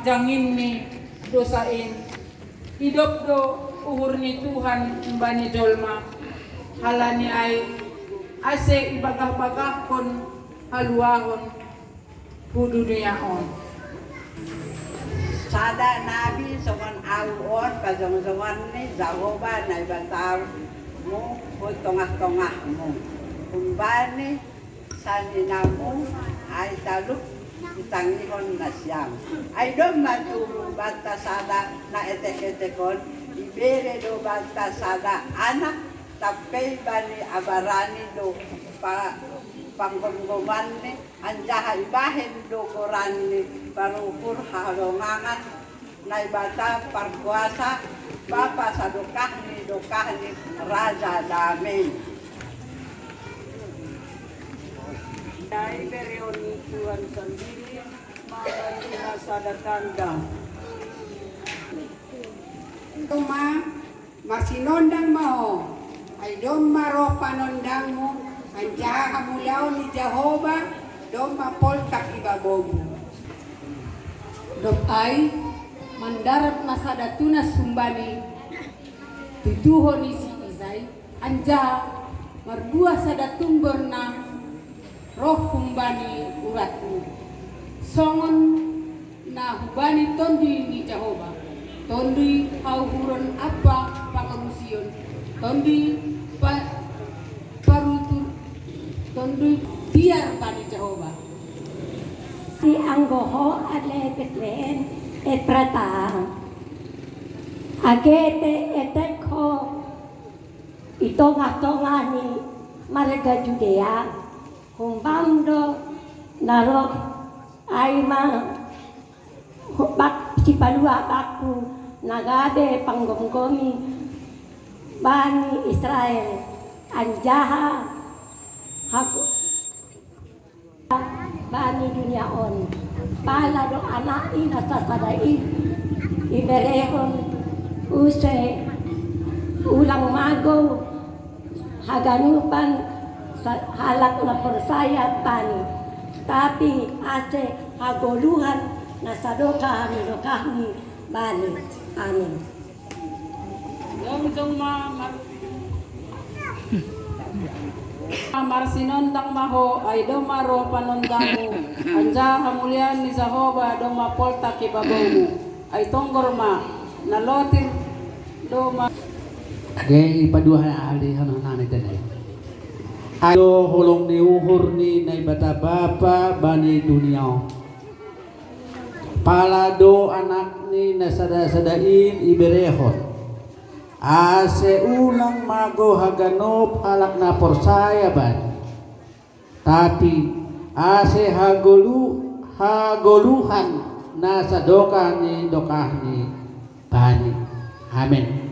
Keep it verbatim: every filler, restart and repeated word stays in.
Janginni dosain, idop do uhur ni Tuhan umbani jolma, halani ai ase ibagah-bagahkon haluahon hu dunia on. Sada nabi songon au on pajongjongon ni Jahowa Naibatamu hu tongah-tongahmu, umbani saninamu, ai talup ditangihon nasiam. Ai domma tubu banta sada na etek-etek on, ibere do banta sada anak, tampei bani abarani do pa, panggomgomanni, anjaha ibahen do goranni paruhur hahalongangan Naibata parkuasa, Bapa sadokah ni dokah ni, Raja dame. Dai bereon ni Tuhan sandiri, manganduna sada tanda. Toma, marsinondang ma ho, ai domma roh panondangmu, anjaha hamulaon ni Jahowa domma poltak i babomu. Dob ai, mandarat ma sada tunas humbani tutuho ni si Isai, anjaha marbuah sada tunggor na roh humbani uratmu, songon na hubani Tonduy ni Jahowa, Tonduy hauhuron ampa pangamusion, Tonduy pa, parutur, Tonduy biar bani Jahowa. Si anggo ho ale Betlehem Efrata, age pe etek ho i tongah-tongah ni marga Judea, humbam do na roh ai ma bak, sipalua bakku na gabe panggomgomi bani Israel, anjaha haku bani dunia on. Pala do anakni na sasada i iberehon, use ulang magou haganupan sa, halak na porsaya bani, tapi ase hagoluhan na sadokah ni dokahni bani. Amin. Jongjong ma, mar, marsinondang ma ho, ai domma roh panondangmu, anjaha hamuliaon ni Jahowa domma poltak i babomu. Ai tonggor ma, na lotir do ma. Age ipaduahon ale hana nana tene. Ai do holong ni uhur ni Naibata Bapa bani dunia on. Pala do anakni na sada-sada in iberehon, ase ulang magou haganup halak na porsaya bani, tapi ase hagolu, hagoluhan na sadokah ni dokahni bani. Amen.